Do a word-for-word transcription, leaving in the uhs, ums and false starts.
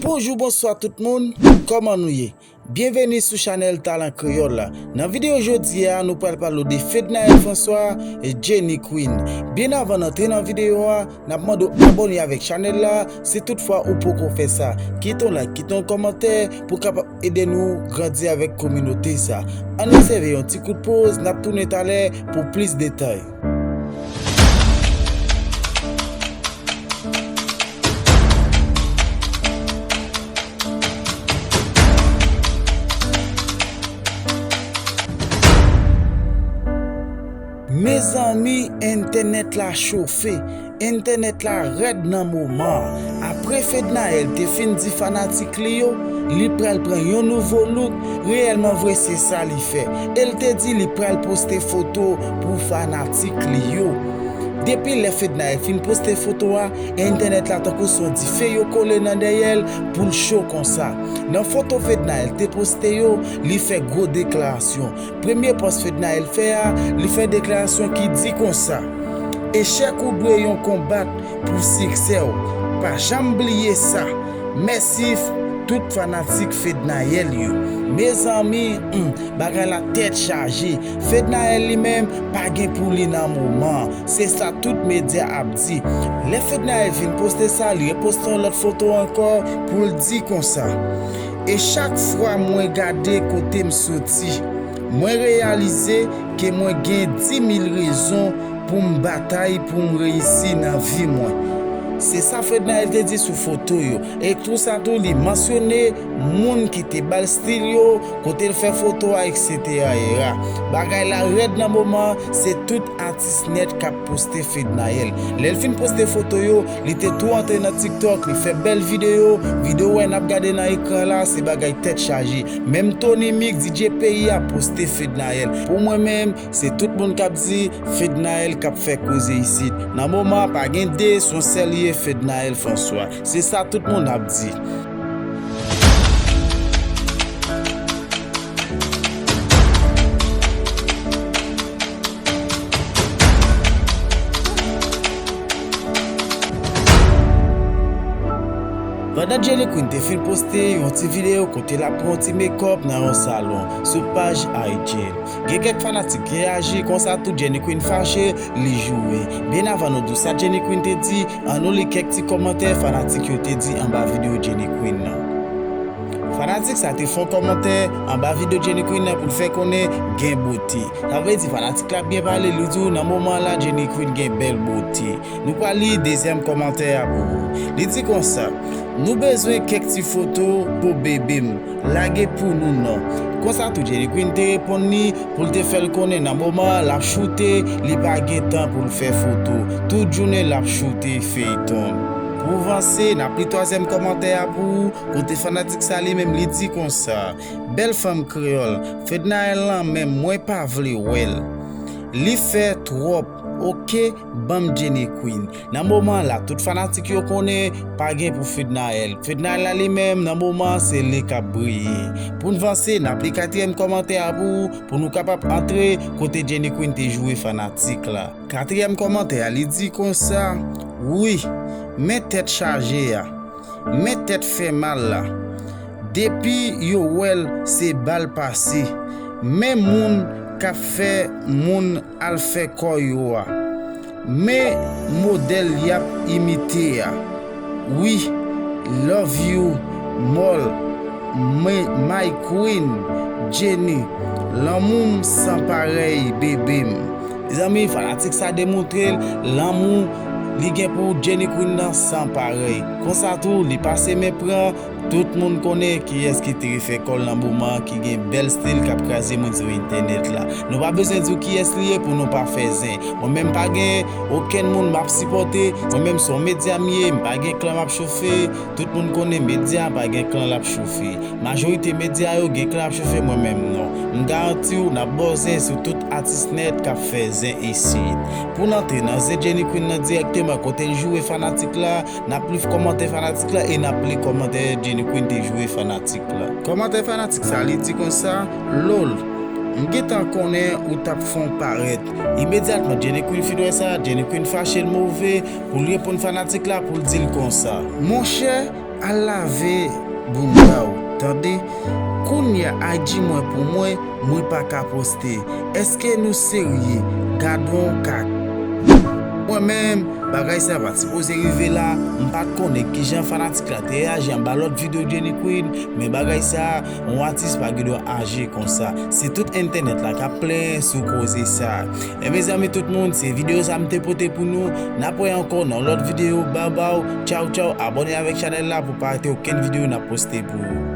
Bonjou, bonswa tout moun, kòman nou ye? Byenveni sou chanèl Talan Kreyòl la. Nan videyo jodi a, nou pral pale w de Fednaelle François e Jenny Queen. Byen avan n antre nan videyo a, n ap mande w abòne avèk chanèl la, si toutfwa ou poko fè sa. Kite yon like, kite yon kòmantè pou w kapab ede nou grandi avèk kominote sa. Ann obsève yon ti kout poz, n ap tounen talè pou plis detay. Mezanmi, entènèt la chofe. Entènèt la rèd nan moman an. Apre Fednaelle te fin di fanatik li yo, li pral pran yon nouvo look, reyèlman vre se sa li fè. E l te di li pral poste foto pou fanatik li yo. Depi lè Fednaelle fin poste foto a, entènèt la tankou se yon dife yo kole nan dèyè l pou l cho konsa. Nan foto Fednaelle te poste yo, li fè gwo deklarasyon. Premye pòs Fednaelle fè a, li fè deklarasyon ki di konsa: "Echèk ou dwe yon konbat pou siksè w. Pa janm bliye sa. Mèsi f-, tout fanatik Fednaelle yo." Mezanmi, hmm, bagay la tèt chaje. Fednaelle li menm pa gen pou li nan moman an. Se sa tout medya ap di. Lè Fednaelle fin poste sa, li reposte yon lòt foto ankò pou l di konsa: "E chak fwa mwen gade kote m soti, mwen reyalize ke mwen gen dimil rezon pou m batay pou m reyisi nan vi mwen." Se sa Fednaelle te di sou foto yo. E tou sa tou, li mansyone moun ki te ba l stil yo, kote l fè foto a, etsetera. Bagay la rèd nan moman an, se tout atis nèt k ap poste Fednaelle. Lè l fin poste foto yo, li te tou antre nan TikTok, li fè bèl videyo, videyo w wè n ap gade nan ekran la, se bagay tèt chaje. Menm Tony Mix, D J peyi a, poste Fednaelle. Pou mwen menm, se tout moun k ap di Fednaelle k ap fè koze isit. Nan moman an, pa gen de, se yon sèl ye, Fednaelle François. Se sa tout moun ap di. Pandan Jenny Queen te fin poste yon ti videyo kote l ap pran yon ti makeup nan yon salon sou paj I G l, gen kèk fanatik ki reyaji, konsa tou Jenny Queen fache, li joure. Byen avan nou di w sa Jenny Queen te di, ann nou li kèk ti kòmantè fanatik yo te di anba videyo Jenny Queen nan. Fanatik sa te fè yon kòmantè anba videyo Jenny Queen nan pou l fè konnen gen bote. Sa vle di fanatik la byen pale, li di w nan moman la Jenny Queen gen bèl bote. Nou pral li dezyèm kòmantè a pou ou. Li di konsa: "Nou bezwen kèk ti foto pou bebe m. Lage pou nou non." Konsa tou Jenny Queen te reponn li pou l te fè l konnen nan moman an l ap choute, li pa gen tan pou l fè foto. Tout jounen l ap choute feyton. Pou vanse, n ap li twazyèm kòmantè a pou ou, kote fanatik sa li menm li di konsa: "Bèl fanm kreyòl, Fednaelle lan menm mwen pa vle wè l. Li fè twòp, oke, ban m Jenny Queen." Nan moman an la, tout fanatik yo konnen pa gen pou Fednaelle. Fednaelle la li menm, nan moman an, se li k ap briye. Pou n vanse, n ap li katriyèm kòmantè a pou ou, pou nou kapab antre kote Jenny Queen te joure fanatik la. Katriyèm kòmantè a, li di konsa: "Wi, men tèt chaje a. Men tèt fè mal la. Depi yo wè l, se bal pase. Men moun k ap fè moun al fè kò yo a. Men modèl y ap imite a. Wi, love you, Mòl, my, my queen, Jenny, lanmou m san parèy, bebe m." Mezanmi, fanatik sa demontre l lanmou li gen pou Jenny Queen nan san parèy. Konsa tou, li pase men pran. Tout moun konnen kiyès ki te refè kò l nan moman an, ki gen bèl stil k ap kraze moun sou entènèt la. Nou pa bezwen di w kiyès li ye pou nou pa fè zen. Mwen menm pa gen okenn moun m ap sipòte. Mwen menm se yon medya m ye, m pa gen klan m ap chofe. Tout moun konnen medya pa gen klan l ap chofe. Majorite medya yo gen klan ap chofe, mwen menm non. M garanti w, n ap ba w zen sou tout atis nèt k ap fè zen isit. Pou n antre nan zen Jenny Queen nan dirèkteman kote l joure fanatik la, n ap li kòmantè fanatik la e n ap li kòmantè Jenny Queen te joure fanatik la. Kòmantè fanatik sa, li di konsa: "Lol, m gentan konnen ou t ap fè yon parèt." Imedyatman Jenny Queen fin wè sa, Jenny Queen fache, l move, pou l reponn fanatik la, pou l di l konsa: "Monchè, Al lave bounda w, tande? Kounye a I G mwen pou mwen, mwen pa ka poste. Èske nou serye? Gadon kak. Mwen menm, bagay sa pa t sipoze rive la. M pa t konnen kijan fanatik la te reyaji anba lòt videyo Jenny Queen, men bagay sa, yon atis pa gen dwa aji konsa. Se tout entènèt la k ap plenyen sou koze sa. E mezanmi tout moun, se videyo sa m te pote pou nou. N ap wè ankò nan lòt videyo. Bawbaw, tchaw tchaw, abòne avèk chanèl la pou pa rate okenn videyo n ap poste pou ou.